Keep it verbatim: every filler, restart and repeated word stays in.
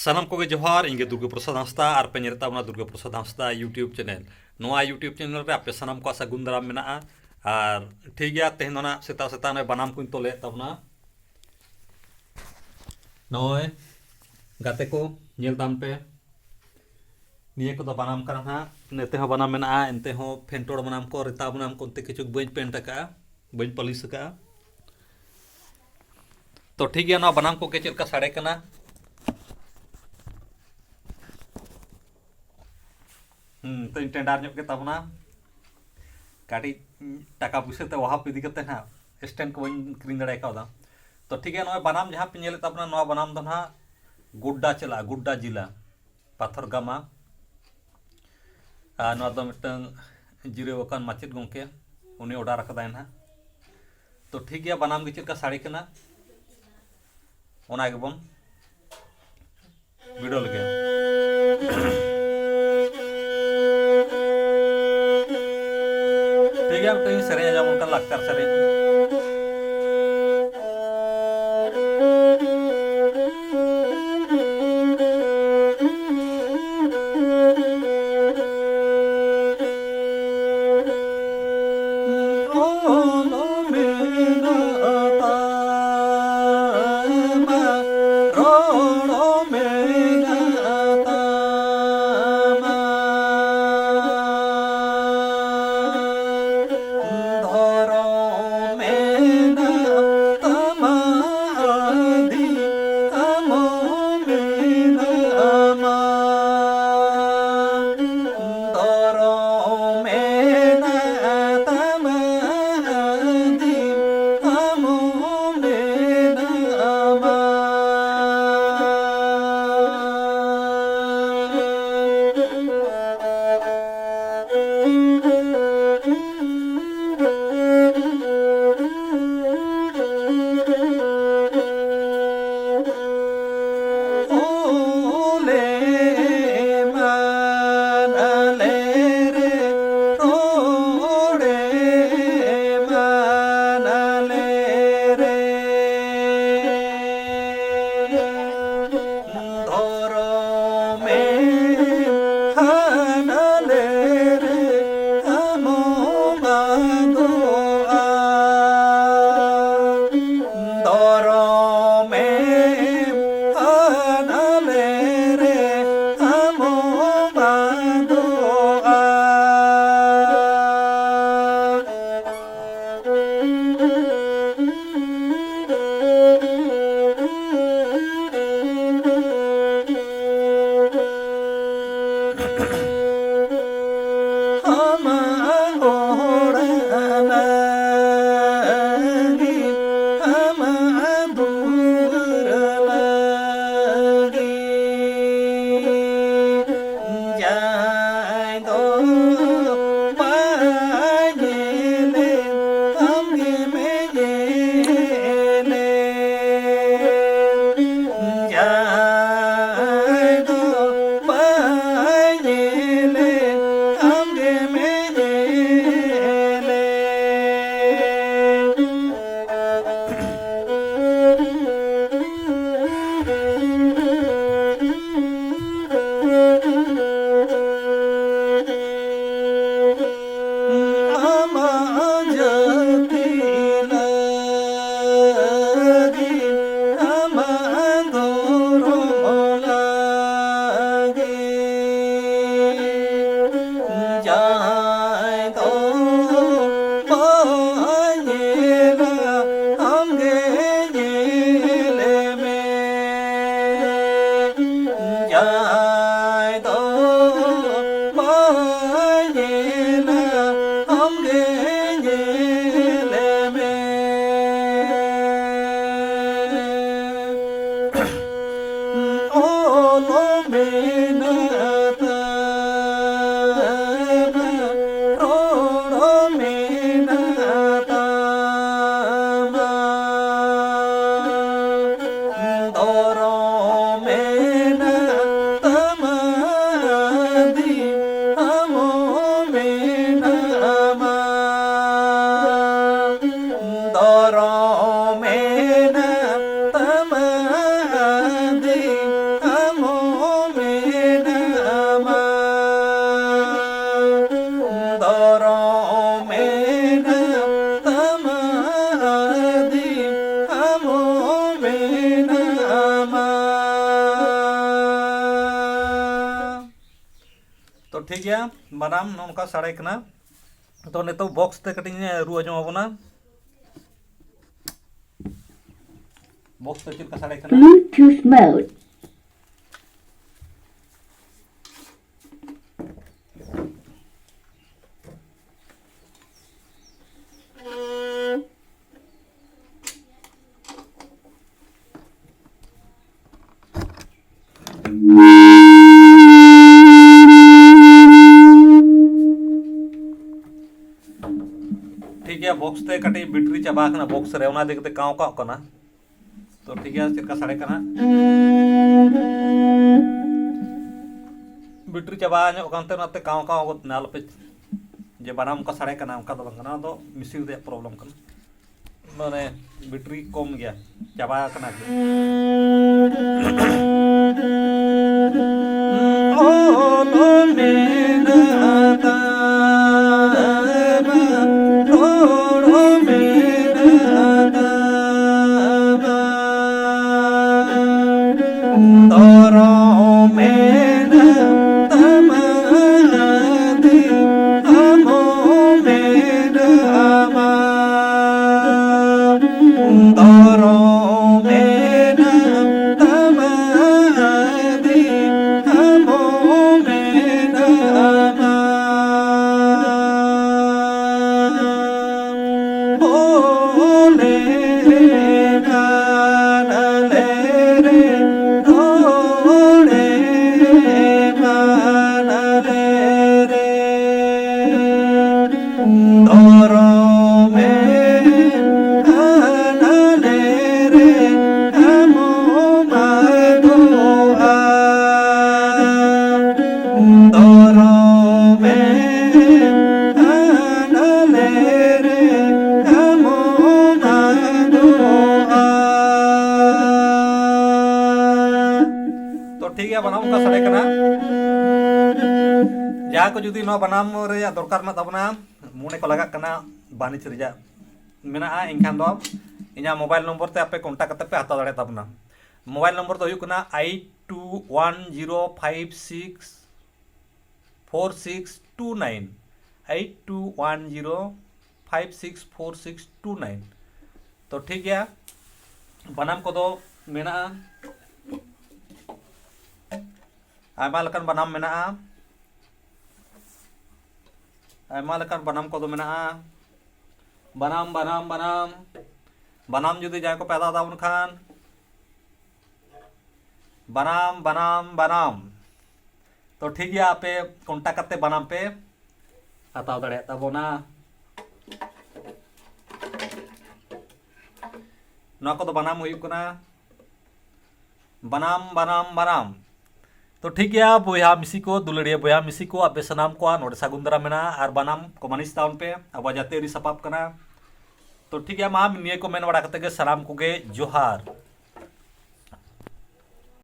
ᱥᱟᱱᱟᱢ ᱠᱚᱜᱮ ᱡᱚᱦᱟᱨ, ᱤᱧ ᱜᱮ ᱫᱩᱨᱜᱟᱹ ᱯᱨᱚᱥᱟᱫᱽ ᱦᱟᱸᱥᱫᱟ ᱟᱨ ᱯᱮ ᱧᱮᱞᱮᱫ ᱛᱟᱵᱚᱱᱟ ᱫᱩᱨᱜᱟᱹ ᱯᱨᱚᱥᱟᱫᱽ ᱦᱟᱸᱥᱫᱟ YouTube ᱪᱮᱱᱮᱞ᱾ ᱱᱚᱣᱟ YouTube ᱪᱮᱱᱮᱞ ᱨᱮ ᱟᱯᱮ ᱥᱟᱱᱟᱢ ᱠᱚᱣᱟᱜ ᱥᱟᱹᱜᱩᱱ ᱫᱟᱨᱟᱢ ᱢᱮᱱᱟᱜᱼᱟ᱾ ᱟᱨ ᱴᱷᱤᱠ ᱜᱮᱭᱟ, ᱛᱮᱦᱮᱧ ᱫᱚ ᱱᱟᱜ ᱥᱮᱛᱟᱜ ᱥᱮᱛᱟᱜ ᱱᱚᱜᱼᱚᱭ ᱵᱟᱱᱟᱢ ᱠᱚᱧ ᱛᱚᱞᱮᱫ ᱛᱟᱵᱚᱱᱟ᱾ ᱱᱚᱜᱼᱚᱭ ᱜᱟᱛᱮ ᱠᱚ, ᱧᱮᱞ ᱛᱟᱢ ᱯᱮ, ᱱᱤᱭᱟᱹ ᱠᱚᱫᱚ ᱵᱟᱱᱟᱢ ᱠᱟᱱᱟ ᱱᱟᱜ᱾ ᱱᱚᱛᱮ ᱦᱚᱸ ᱵᱟᱱᱟᱢ ᱢᱮᱱᱟᱜᱼᱟ, ᱮᱱᱛᱮ ᱦᱚᱸ ᱯᱷᱮᱱᱴᱚᱲ ᱵᱟᱱᱟᱢ ᱠᱚ, ᱨᱮᱛᱟ ᱵᱟᱱᱟᱢ ᱠᱚ ᱚᱱᱛᱮ ᱠᱤᱪᱷᱩ ᱵᱟᱹᱧ ᱯᱮᱱᱴ ᱟᱠᱟᱜᱼᱟ, ᱵᱟᱹᱧ ᱯᱟᱹᱞᱤᱥ ᱟᱠᱟᱜᱼᱟ᱾ ᱛᱚ ᱴᱷᱤᱠ ᱜᱮᱭᱟ, ᱱᱚᱣᱟ ᱵᱟᱱᱟᱢ ᱠᱚᱜᱮ ᱪᱮᱫ ᱞᱮᱠᱟ ᱥᱟᱰᱮ ᱠᱟᱱᱟ᱾ ᱦᱩᱸ, ᱛᱚᱧ ᱴᱮᱸᱰᱟᱨ ᱧᱚᱜ ᱠᱮᱫ ᱛᱟᱵᱚᱱᱟ᱾ ᱠᱟᱹᱴᱤᱡ ᱴᱟᱠᱟ ᱯᱩᱭᱥᱟᱹ ᱛᱮ ᱚᱵᱷᱟᱵ ᱤᱫᱤ ᱠᱟᱛᱮ ᱱᱟᱦᱟᱜ ᱥᱴᱮᱱᱰ ᱠᱚ ᱵᱟᱹᱧ ᱠᱤᱨᱤᱧ ᱫᱟᱲᱮ ᱠᱟᱣᱫᱟ᱾ ᱛᱚ ᱴᱷᱤᱠ ᱜᱮᱭᱟ, ᱱᱚᱜᱼᱚᱭ ᱵᱟᱱᱟᱢ ᱡᱟᱦᱟᱸ ᱯᱮ ᱧᱮᱞᱮᱫ ᱛᱟᱵᱚᱱᱟ, ᱱᱚᱣᱟ ᱵᱟᱱᱟᱢ ᱫᱚ ᱱᱟᱦᱟᱜ ᱜᱳᱰᱰᱟ ᱪᱟᱞᱟᱜᱼᱟ, ᱜᱳᱰᱰᱟ ᱡᱮᱞᱟ, ᱯᱟᱛᱷᱚᱨ ᱜᱟᱢᱟ᱾ ᱟᱨ ᱱᱚᱣᱟ ᱫᱚ ᱢᱤᱫᱴᱟᱝ ᱡᱤᱨᱟᱹᱣ ᱟᱠᱟᱱ ᱢᱟᱪᱮᱫ ᱜᱚᱢᱠᱮ, ᱩᱱᱤ ᱚᱰᱟᱨ ᱟᱠᱟᱫᱟᱭ ᱱᱟᱦᱟᱜ᱾ ᱛᱚ ᱴᱷᱤᱠ ᱜᱮᱭᱟ, ᱵᱟᱱᱟᱢ ᱜᱮ ᱪᱮᱫ ᱞᱮᱠᱟ ᱥᱟᱰᱮ ᱠᱟᱱᱟ, ᱚᱱᱟ ᱜᱮᱵᱚᱱ ᱵᱤᱰᱟᱹᱣ ᱞᱮᱜᱮ᱾ ᱴᱷᱤᱠ ᱜᱮᱭᱟ, ᱢᱤᱫᱴᱟᱝ ᱥᱮᱨᱮᱧ ᱟᱸᱡᱚᱢ, ᱚᱱᱠᱟ ᱞᱟᱠᱪᱟᱨ ᱥᱮᱨᱮᱧ᱾ ᱢᱮᱱᱟᱜ ᱛᱟᱢᱟ, ᱨᱚᱲ ᱢᱮᱱᱟᱜ ᱛᱟᱢᱟ, ᱫᱷᱚᱨᱚᱢ ᱢᱮᱱᱟᱜ ᱛᱟᱢᱟ, ᱫᱷᱚᱨᱚᱢ ᱢᱮᱱᱟᱜ ᱛᱟᱢᱟ, ᱫᱷᱚᱨᱚᱢ ᱢᱮᱱᱟᱜ ᱛᱟᱢᱟ, ᱟᱹᱫᱤ ᱟᱢ ᱦᱚᱸ ᱢᱮᱱᱟᱢᱟ᱾ ᱫᱷᱚᱨᱚᱢ ᱢᱮᱱᱟᱜ ᱛᱟᱢᱟ, ᱟᱹᱫᱤ ᱟᱢ ᱦᱚᱸ ᱢᱮᱱᱟᱢᱟ᱾ ᱛᱚ ᱴᱷᱤᱠ ᱜᱮᱭᱟ, ᱵᱟᱱᱟᱢ ᱱᱚᱝᱠᱟ ᱥᱟᱰᱮ ᱠᱟᱱᱟ᱾ ᱛᱚ ᱱᱤᱛᱚᱜ ᱵᱚᱠᱥ ᱛᱮ ᱠᱟᱹᱴᱤᱡ ᱤᱧ ᱨᱩ ᱟᱸᱡᱚᱢ ᱟᱵᱚᱱᱟ᱾ ᱵᱚᱠᱥ ᱛᱮ ᱪᱮᱫ ᱞᱮᱠᱟ ᱥᱟᱰᱮ ᱠᱟᱱᱟ? Bluetooth mode. ᱴᱷᱤᱠ ᱜᱮᱭᱟ, ᱵᱚᱠᱥ ᱛᱮ ᱠᱟᱹᱴᱤᱡ ᱵᱮᱴᱨᱤ ᱪᱟᱵᱟ ᱟᱠᱟᱱᱟ ᱵᱚᱠᱥ ᱨᱮ, ᱚᱱᱟ ᱤᱫᱤ ᱠᱟᱛᱮ ᱠᱟᱣ ᱠᱟᱣ ᱠᱟᱱᱟ᱾ ᱛᱚ ᱴᱷᱤᱠ ᱜᱮᱭᱟ, ᱪᱮᱫ ᱞᱮᱠᱟ ᱥᱟᱰᱮ ᱠᱟᱱᱟ? ᱵᱮᱴᱨᱤ ᱪᱟᱵᱟ ᱧᱚᱜ ᱠᱟᱱᱛᱮ ᱚᱱᱟᱛᱮ ᱠᱟᱣ ᱠᱟᱣ ᱜᱚᱫ ᱱᱟ᱾ ᱟᱞᱚᱯᱮ ᱡᱮ ᱵᱟᱱᱟᱢ ᱚᱱᱠᱟ ᱥᱟᱰᱮ ᱠᱟᱱᱟ, ᱚᱱᱠᱟ ᱫᱚ ᱵᱟᱝ ᱠᱟᱱᱟ, ᱚᱱᱟ ᱫᱚ ᱢᱮᱥᱤᱱ ᱨᱮᱭᱟᱜ ᱯᱨᱚᱵᱞᱮᱢ ᱠᱟᱱᱟ᱾ ᱢᱟᱱᱮ ᱵᱮᱴᱨᱤ ᱠᱚᱢ ᱜᱮᱭᱟ, ᱪᱟᱵᱟ ᱟᱠᱟᱱᱟ ᱮᱠᱫᱚᱢ᱾ ᱚᱞ ᱢᱮᱱᱟᱜ ᱛᱟᱢᱟ, ᱨᱚᱲ ᱢᱮᱱᱟᱜ ᱛᱟᱢᱟ, ᱫᱷᱚᱨᱚᱢ ᱢᱮᱱᱟᱜ ᱛᱟᱢᱟ, ᱟᱹᱫᱤ ᱟᱢ ᱦᱚᱸ ᱢᱮᱱᱟᱢᱟ᱾ ᱫᱷᱚᱨᱚᱢ ᱢᱮᱱᱟᱜ ᱛᱟᱢᱟ, ᱟᱹᱫᱤ ᱟᱢ ᱦᱚᱸ ᱢᱮᱱᱟᱢᱟ᱾ ᱵᱚᱞᱮ ᱠᱟᱱᱟᱞᱮ ᱨᱮ ᱴᱷᱤᱠ ᱜᱮᱭᱟ, ᱵᱟᱱᱟᱢ ᱚᱱᱠᱟ ᱥᱟᱰᱮ ᱠᱟᱱᱟ᱾ ᱡᱟᱦᱟᱸ ᱠᱚ ᱡᱩᱫᱤ ᱱᱚᱣᱟ ᱵᱟᱱᱟᱢ ᱨᱮᱭᱟᱜ ᱫᱚᱨᱠᱟᱨ ᱢᱮᱱᱟᱜ ᱛᱟᱵᱚᱱᱟ, ᱢᱚᱱᱮ ᱠᱚ ᱞᱟᱜᱟᱜ ᱠᱟᱱᱟ, ᱵᱟᱹᱱᱤᱡᱽ ᱨᱮᱭᱟᱜ ᱢᱮᱱᱟᱜᱼᱟ, ᱮᱱᱠᱷᱟᱱ ᱫᱚ ᱤᱧᱟᱹᱜ ᱢᱳᱵᱟᱭᱤᱞ ᱱᱚᱢᱵᱚᱨ ᱛᱮ ᱟᱯᱮ ᱠᱚᱱᱴᱟᱠᱴ ᱠᱟᱛᱮ ᱯᱮ ᱦᱟᱛᱟᱣ ᱫᱟᱲᱮᱭᱟᱜ ᱛᱟᱵᱚᱱᱟ᱾ ᱢᱳᱵᱟᱭᱤᱞ ᱱᱚᱢᱵᱚᱨ ᱫᱚ ᱦᱩᱭᱩᱜ ᱠᱟᱱᱟ eight two one zero five six four six two nine, eight two one zero five six four six two nine. ᱛᱚ ᱴᱷᱤᱠ ᱜᱮᱭᱟ, ᱵᱟᱱᱟᱢ ᱠᱚᱫᱚ ᱢᱮᱱᱟᱜᱼᱟ, ᱟᱭᱢᱟ ᱞᱮᱠᱟᱱ ᱵᱟᱱᱟᱢ ᱢᱮᱱᱟᱜᱼᱟ, ᱟᱭᱢᱟ ᱞᱮᱠᱟᱱ ᱵᱟᱱᱟᱢ ᱠᱚᱫᱚ ᱢᱮᱱᱟᱜᱼᱟ᱾ ᱵᱟᱱᱟᱢ, ᱵᱟᱱᱟᱢ, ᱵᱟᱱᱟᱢ, ᱵᱟᱱᱟᱢ ᱡᱩᱫᱤ ᱡᱟᱦᱟᱸᱭ ᱠᱚ ᱯᱮ ᱦᱟᱛᱟᱣ ᱛᱟᱵᱚᱱ ᱠᱷᱟᱱ, ᱵᱟᱱᱟᱢ, ᱵᱟᱱᱟᱢ, ᱵᱟᱱᱟᱢ᱾ ᱛᱚ ᱴᱷᱤᱠ ᱜᱮᱭᱟ, ᱟᱯᱮ ᱠᱚᱱᱴᱟᱠᱴ ᱠᱟᱛᱮ ᱵᱟᱱᱟᱢ ᱯᱮ ᱦᱟᱛᱟᱣ ᱫᱟᱲᱮᱭᱟᱜ ᱛᱟᱵᱚᱱᱟ᱾ ᱱᱚᱣᱟ ᱠᱚᱫᱚ ᱵᱟᱱᱟᱢ ᱦᱩᱭᱩᱜ ᱠᱟᱱᱟ ᱵᱟᱱᱟᱢ, ᱵᱟᱱᱟᱢ, ᱵᱟᱱᱟᱢ᱾ ᱛᱚ ᱴᱷᱤᱠ ᱜᱮᱭᱟ ᱵᱚᱭᱦᱟ ᱢᱤᱥᱤ ᱠᱚ, ᱫᱩᱞᱟᱹᱲᱤᱭᱟᱹ ᱵᱚᱭᱦᱟ ᱢᱤᱥᱤ ᱠᱚ, ᱟᱯᱮ ᱥᱟᱱᱟᱢ ᱠᱚᱣᱟᱜ ᱱᱚᱰᱮ ᱥᱟᱹᱜᱩᱱ ᱫᱟᱨᱟᱢ ᱢᱮᱱᱟᱜᱼᱟ ᱟᱨ ᱵᱟᱱᱟᱢ ᱠᱚ ᱢᱟᱹᱱᱤᱥ ᱛᱟᱵᱚᱱ ᱯᱮ, ᱟᱵᱚᱣᱟᱜ ᱡᱟᱹᱛᱤᱭᱟᱹᱨᱤ ᱥᱟᱯᱟᱵ ᱠᱟᱱᱟ᱾ ᱛᱚ ᱴᱷᱤᱠ ᱜᱮᱭᱟ, ᱢᱟ ᱱᱤᱭᱟᱹ ᱠᱚ ᱢᱮᱱ ᱵᱟᱲᱟ ᱠᱟᱛᱮ ᱜᱮ ᱥᱟᱱᱟᱢ ᱠᱚᱜᱮ ᱡᱚᱦᱟᱨ᱾